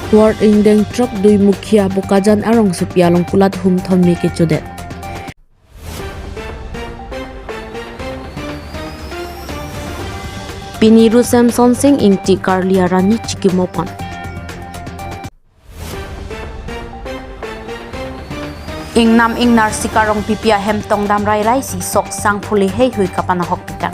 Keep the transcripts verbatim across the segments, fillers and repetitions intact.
Ward ingdeng throk dui Mukhia Bokajan arongsopi along kulat hum thom me kechodet. Pini Ru Semson Sing Ingti Karli arani chikimo pon. Ingnam ingnar Sika Rongpipi ahem tongdam rairai si sok sang phule heihui kapanahok tekang.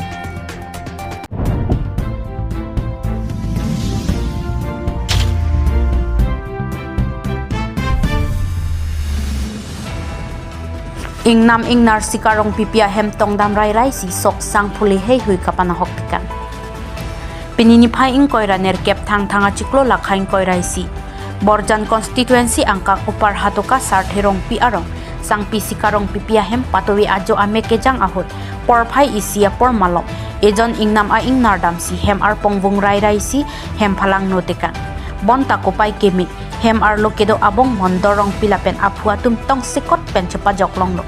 Ingnam ingnar Sika Rongpipi ahem tongdam rairai si sok sang phule heihui kapanahok tekang. Pini niphai ingkoi ra nerkep Thangthang achiklo lakha ingkoi ra isi, Borjan constituency angkang Upar Hatoka Sarthe Rongpi arong Sangpi Sika Rongpipi ahem patovi ajo amek kejang ahut porphai isi apor malom ejon ingnam a-ingnar damsi hem arpong vung rairai si hem phalangno tekang. Bonta kopai keme hem arlo kedo abong Mondor Rongpi lapen aphu atum tongsekot pen chepajok longlo.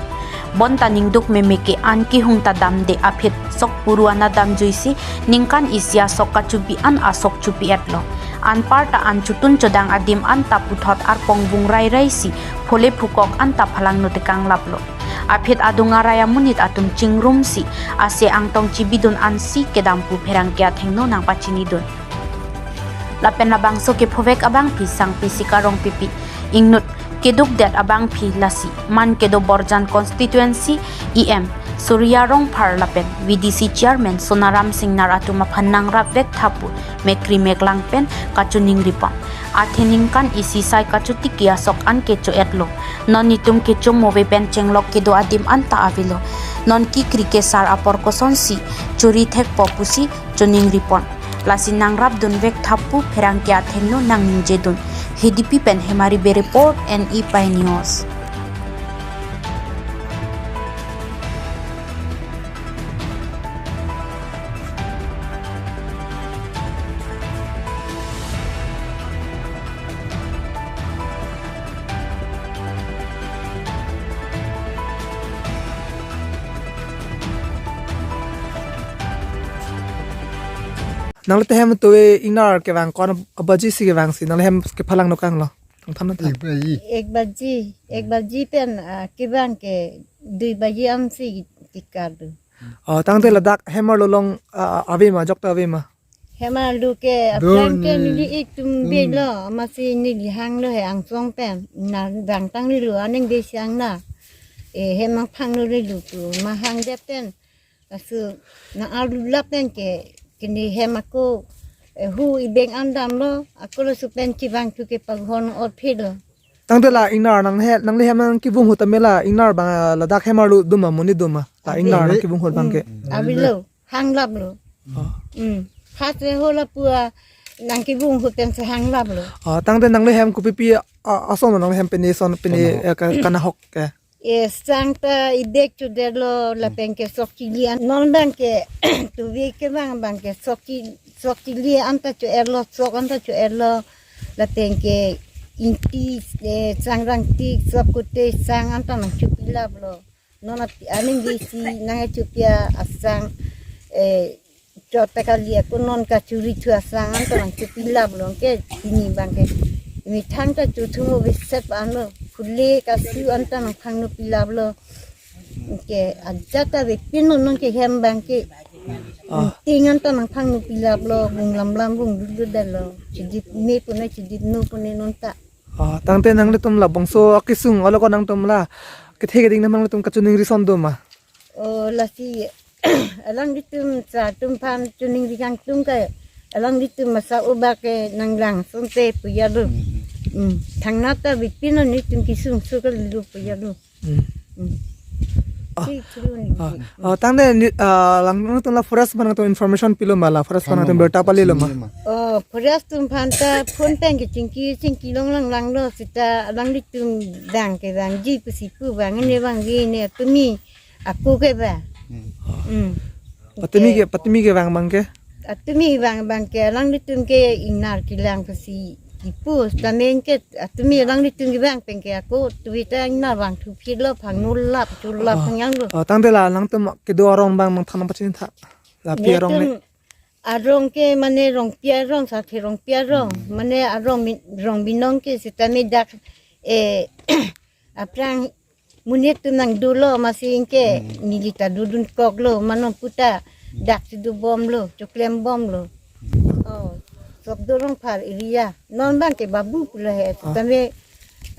Bonta ningduk meme ke an kehung ta damde aphi sok puru ana damjuisi ningkan isi asok kachupi an asok chupi-etlo. Anparta an chotun chodang adim anta puthot arpong vung rairai si phule phukok anta phalangno tekang laplo. Aphi adung arai amonit atum chingrumsi ase angtong chibidun ansi kedam pu pherangke athengno nangpachinidun. Lapen labangso kephovek abangpi Sangpi Sika Rongpipi ingnut kedukdet abangpi lasi man kedo Borjan constituency E M Surya Rongphar lapen V D C chairman Sonaram Singnar atum aphan nangrapvek tha pu mekri meklang pen kachiningri pon. Athe ningkan isi sai kachotiki asok an kecho-etlo. Non netum kecho move pen chenglok kedo adim anta avelo. Non kekri kesar apor kosonsi chori thekpo pusi chiningri pon. Lasi nangrapdunvek tha pu pherangke athengno nangningjedun. Hidipi pen Hemari Bey report, N E Pi News. Nanglitum hem tuve ingnar kevang ko-an abaji si kevangsi, nanglitum hem kephalangno kanglo? Tangthan than. Ek baji. Ek baji, ek baji pen, ah, kevang ke dui baji ansi tikar do. Oh, tangte ladak hem arlo along, ah, ave ma, jokta ave ma? Hem arlo ke, do aphrang ke ni neli ik tum, hmm, velo, amatsi neli hanglo he angsong pen. Na dangtang neli lo aning besiang na. Eh, hem angphang lo neli lo tu, ma hangdet pen. Laso nang arlo lapen ke, kene hem ako, eh, hu ibeng an damlo, ako laso pen kevang thu ke paghon ot phelo. Tangte la ingnar nanghe, nangli hem nangkevung ahut tame la ingnar abang, ah, ladak hem arlo do ma, monit do ma? La, ave, ingnar nangkevung ahut abang ke. Hmm. Avelo, hang laplo. Oh. Hmm. First le ho lapu, ah, nangkevung ahut pensi hang laplo. Ah, tangte nangli hem kopipi, ah, ason nangli hem pine son pine, kanahok, eh, ka-, kanahok ke? E sang ta idek chodetlo, lapen ke sok chili an. Non abang ke tuve kevang abang ke sok chi-, sok chili anta cho-etlo, sok anta cho-etlo. Lapen ke ingti, eh, sang rangtik, sok kute sang anta nangchopilaplo. Non ati aning besi nangchopia asang, eh, chot ta kali ako non kachori thu asang anta nangchopilaplo ke pini abang ke. Methang ta chothu mo beset anlo, phule kasu anta nangphangno pilaplo. Ke ajat ta vepin non non ke hem abang ke. Ah. Ting anta nangphangno pilaplo, vung lamlam vung dududetlo. Chidip me pune, chidip no pune non ta. Ah, tangte nanglitum labangso akesung alo ko nangtum la kethe keding nanglitum kachiningri son do ma? Oh, lasi alanglitum sa atum aphan chiningri kangtung ke, alanglitum masa obak ke nanglang sonte pu ya lo. Hmm. Hmm. Thangnat ta vepin non netum kesung so kali lo pu ya lo. Hmm. Hmm. Ah. Si, si lo ni. Ah. Hmm. Ah, tangte ni, ah, alanglitum la forest aphan nangtum information pilo ma, la forest aphan nangtum birta palilo ma? Oh, forest atum aphan ta phone pen kechingki, chingki longlanglang lo seta alanglitum vang kevangji pusi pu vang ne vangji ne tumi ako ke ba. Hmm. Hmm. Patumi ke, patumi kevang abang ke? Atumi vang abang ke, alanglitum ke ingnar kelang pusi kipu, stameng ke, atumi alanglitum kevang pen ke ako, tuve ta ingnar vangthu phitlo, phangno lap, chulap, ah, phangyang lo. Ah, tangte la nangtum kedo arong abang nangthan nangpachini tha. Lapi arong ne. Netum arong ke mane Rongpi arong, Sarthe Rongpi arong, hmm, mane arong min-, rong binong ke sitame dak, eh, aphrang monit atum nangdolo, masi anke, hmm, neli ta dodunkoklo, mane non puta dak si dobomlo, choklembomlo. Oh, Sopdo Rongphar area. Non abang ke Babu pulo he, ah, sitame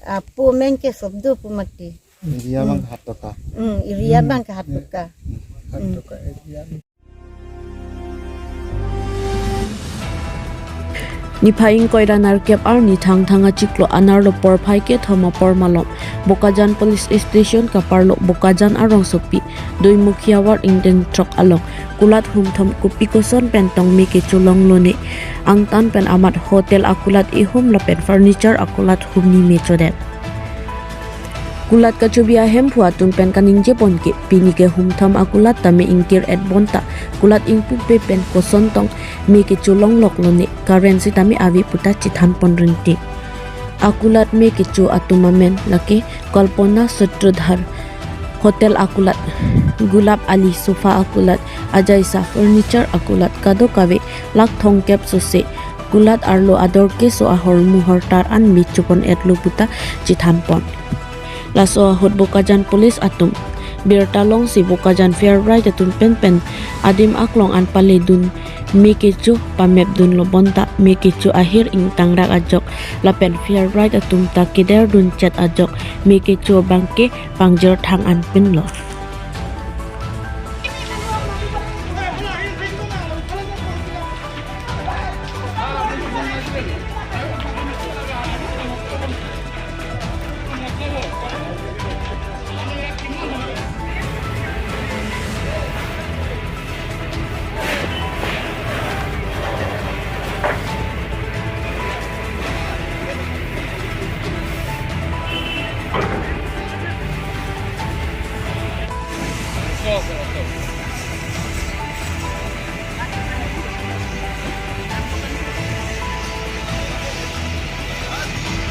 apo amen ke Sopdo pu mati. Area abang, hmm, Hatoka. Hmm, area, hmm, abang ke Hatoka. Hmm. Hatoka area. Niphai ingkoi ra nerkep arni Thangthang achiklo anerlo porphai kethom apor malom Bokajan Police Station kaparlo Bokajan arongsopi Doimukhi awar ingdeng throk along kulat humthom kopi koson pen tong me kecho longlo ne. Angtan pen amat hotel akulat ihum lapen furniture akulat humni me chodet. Kulat kachobi ahemphu atum pen kaningjepon ke pini ke humthom akulat tame ingkir-et bonta kulat ingpupe pen koson tong me kecho longloklo ne, current sitame ave puta chethanpon rinti. Akulat me kecho atum amen lake Kalpana Sutradhar, hotel akulat, Gulab Ali sofa akulat, ajaisa furniture akulat, kadokave lakh thomkep sose kulat arlo ador keso ahormu hortar an me chopon-etlo puta chethanpon. Laso ahut Bokajan Police atum birta longsi Bokajan Fair Bright atum penpen adim aklong an paledun me kecho pamepdunlo bonta me kecho ahir ingtangrak ajok lapen Fair Bright atum ta kederdun chet ajok me kecho abang ke pangjirthang an pinlo.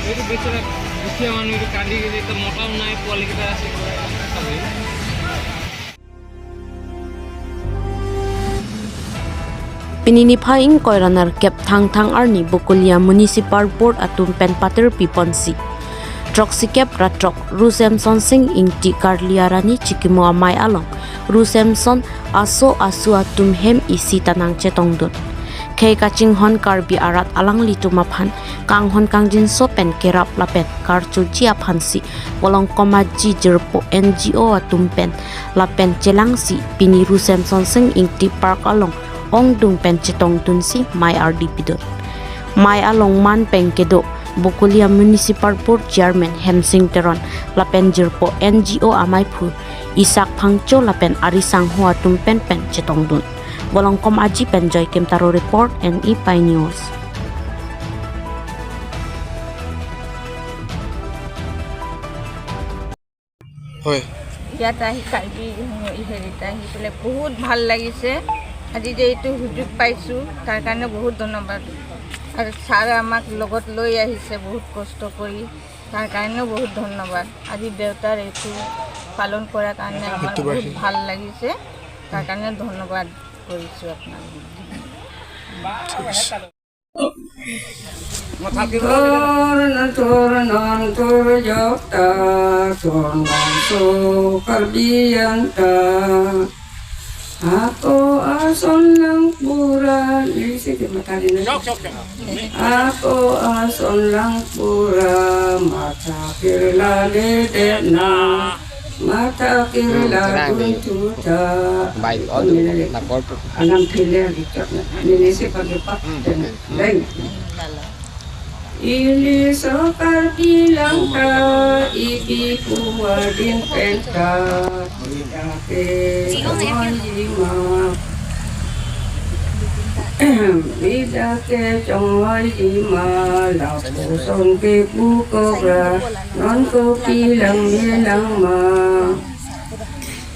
এইটো বেচেৰা দুখীয়া মানুহ, এইটো কান্দি কান্দি, এতিয়া মতাও নাই, পোৱালিকেইটা আছে, খাবই। Pini niphai ingkoi ra nerkep Thangthang arni Bokolia Municipal Board atum pen patir piponsi throksikep ra throk Ru Semson Sing Ingti Karli arani chikimo amei along Ru Semson aso asu atum hem isi ta nangchetongdun. Khei kachinghon Karbi arat alanglitum aphan kanghon kangjinso pen kerap lapen karchoji aphansi Volongkom Aji jirpo N G O atum pen lapen chelangsi pini Ru Semson Sing Ingti Park along ongdung pen chetongdunsi mei ardi pidun. Mei along man pen kedo Bokolia Municipal Board Chairman Hemsing Teron lapen jirpo N G O ameiphu Isak Phangcho lapen ari sangho atum penpen chetongdun. Volongkom Aji pen Joykim Taro report, N E Pi News. হয়। ইয়াত আহি কাৰ্বি হেৰিত আহি পেলাই বহুত ভাল লাগিছে। আজি যে এইটো সুযোগ পাইছোঁ, তাৰ কাৰণে বহুত ধন্যবাদ। আৰু ছাৰে আমাক লগত লৈ আহিছে বহুত কষ্ট কৰি, তাৰ কাৰণেও বহুত ধন্যবাদ। আজি দেউতাৰ এইটো পালন কৰাৰ কাৰণে আমাৰ বহুত ভাল লাগিছে, তাৰ কাৰণে ধন্যবাদ কৰিছোঁ আপোনালোকক। ঠিক আছে। Thor non thor non thor jokta, thor non so Karbi anta. Ako ason Langpura, ini sih di mata ini. Ako ason Langpura, matha kirla le dena. Matha kirla, hmm, dun tuta. Baik, oh, ini, ini, na call tuh. Anam pilihan gitu. Ini sih pakai pak, hmm, dan, hmm, lain. Ili so Karbi Langka, ibi puwa din penta. Bida ke chonghoiji ma. Bida ke chonghoiji ma, lapuson ke pu kobra, non kopi lang me lang ma.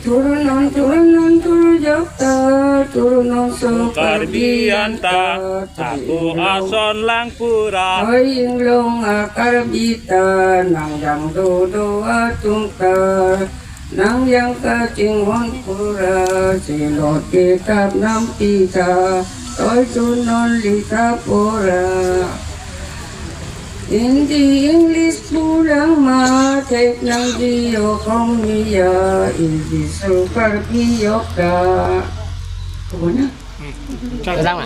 Thur non thur non thur jokta, thur non so Karbi anta, ako ason Langpura. Hoi inglong a Karbi ta, nang jang dodo atum ta, nang jang kachinghon pura, silot kitap nampi ta. Oi, tu non likha pora. Hindi, English pulang ma, thek nangji yo komi ya, English so Karbi yok ta. Kona? Ulang ma?